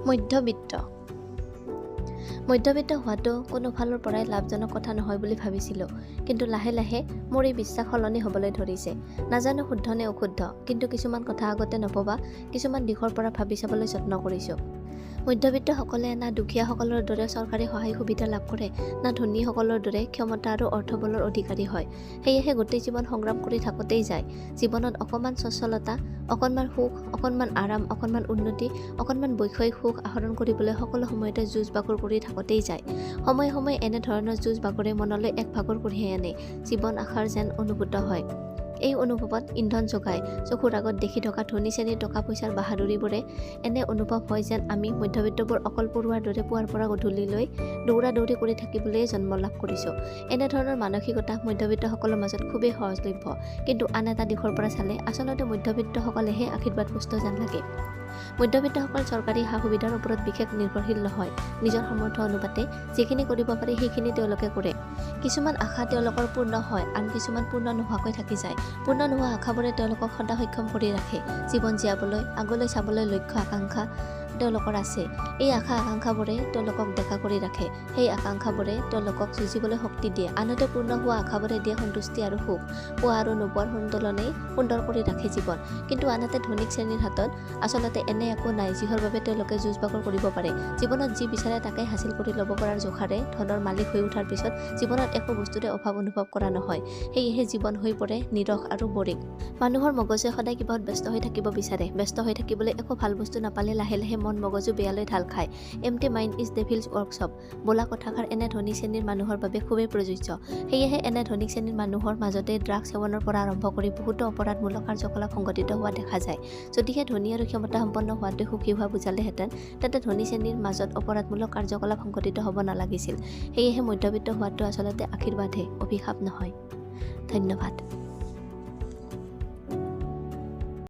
মধ্যবিত্ত। মধ্যবিত্ত হোৱাটো কোনো ফালৰ পৰাই লাভজনক কথা নহয় বুলি ভাবিছিলোঁ। কিন্তু লাহে লাহে মোৰ এই বিশ্বাস সলনি হ'বলৈ ধৰিছে। নাজানো শুদ্ধ নে অশুদ্ধ, কিন্তু কিছুমান কথা আগতে নভবা কিছুমান দিশৰ পৰা ভাবি চাবলৈ যত্ন কৰিছোঁ। মধ্যবিত্তসকলে না দুখীয়াসকলৰ দৰে চৰকাৰী সহায় সুবিধা লাভ কৰে, না ধনীসকলৰ দৰে ক্ষমতা আৰু অৰ্থবলৰ অধিকাৰী হয়। সেয়েহে গোটেই জীৱন সংগ্ৰাম কৰি থাকোঁতেই যায়। জীৱনত অকণমান স্বচ্ছলতা, অকণমান সুখ, অকণমান আৰাম, অকণমান উন্নতি, অকণমান বৈষয়িক সুখ আহৰণ কৰিবলৈ সকলো সময়তে যুঁজ বাগৰ কৰি থাকোঁতেই যায়। সময়ে সময়ে এনেধৰণৰ যুঁজ বাগৰে মনলৈ এক ভাগৰ কঢ়িয়াই আনে, জীৱন আশাৰ যেন অনুভূত হয়। এই অনুভৱত ইন্ধন যোগায় চকুৰ আগত দেখি থকা ধনী শ্ৰেণীৰ টকা পইচাৰ বাহাদুৰিবোৰে। এনে অনুভৱ হয় যেন আমি মধ্যবিত্তবোৰ অকল পৰুৱাৰ দৰে পুৱাৰ পৰা গধূলিলৈ দৌৰা দৌৰি কৰি থাকিবলৈয়ে জন্ম লাভ কৰিছোঁ। এনেধৰণৰ মানসিকতা মধ্যবিত্তসকলৰ মাজত খুবেই সহজলভ্য। কিন্তু আন এটা দিশৰ পৰা চালে আচলতে মধ্যবিত্তসকলেহে আশীৰ্বাদপুষ্ট যেন লাগে। মধ্যবিত্তসকল চৰকাৰী সা সুবিধাৰ ওপৰত বিশেষ নিৰ্ভৰশীল নহয়। নিজৰ সামৰ্থ্য অনুপাতে যিখিনি কৰিব পাৰি, সেইখিনি তেওঁলোকে কৰে। কিছুমান আশা তেওঁলোকৰ পূৰ্ণ হয়, আন কিছুমান পূৰ্ণ নোহোৱাকৈ থাকি যায়। পূৰ্ণ নোহোৱা আশাবোৰে তেওঁলোকক সদা সক্ষম কৰি ৰাখে জীৱন জীয়াবলৈ, আগলৈ চাবলৈ। লক্ষ্য আকাংক্ষা তেওঁলোকৰ আছে। এই আশা আকাংক্ষাবোৰে তেওঁলোকক ডেকা কৰি ৰাখে। সেই আকাংক্ষাবোৰে তেওঁলোকক যুঁজিবলৈ শক্তি দিয়ে। আনহাতে পূৰ্ণ হোৱা আশাবোৰে দিয়ে সন্তুষ্টি আৰু সুখ। পোৱা আৰু নোপোৱাৰ সন্তুলনেই সুন্দৰ কৰি ৰাখে জীৱন। কিন্তু আনহাতে ধনিক শ্ৰেণীৰ হাতত আচলতে এনে একো নাই যিহৰ বাবে তেওঁলোকে যুঁজ বাগৰ কৰিব পাৰে। জীৱনত যি বিচাৰে তাকেই হাচিল কৰি ল'ব পৰাৰ জোখাৰে ধনৰ মালিক হৈ উঠাৰ পিছত জীৱনত একো বস্তুৰে অভাৱ অনুভৱ কৰা নহয়। সেয়েহে জীৱন হৈ পৰে নিৰস আৰু বৰিং। মানুহৰ মগজুৱে সদায় কিবাহত ব্যস্ত হৈ থাকিব বিচাৰে। ব্যস্ত হৈ থাকিবলৈ একো ভাল বস্তু নাপালে লাহে লাহে মন মগজু বেয়ালৈ ঢাল খায়। "Empty mind is devil's workshop" বোলা কথাষাৰ এনে ধনী শ্ৰেণীৰ মানুহৰ বাবে খুবেই প্ৰযোজ্য। সেয়েহে এনে ধনী শ্ৰেণীৰ মানুহৰ মাজতে ড্ৰাগছ সেৱনৰ পৰা আৰম্ভ কৰি বহুতো অপৰাধমূলক কাৰ্যকলাপ সংঘটিত হোৱা দেখা যায়। যদিহে ধনী আৰু ক্ষমতাসম্পন্ন হোৱাটোৱে সুখী হোৱা বুজালেহেঁতেন, তেন্তে ধনী শ্ৰেণীৰ মাজত অপৰাধমূলক কাৰ্যকলাপ সংঘটিত হ'ব নালাগিছিল। সেয়েহে মধ্যবিত্ত হোৱাটো আচলতে আশীৰ্বাদহে, অভিশাপ নহয়। ধন্যবাদ।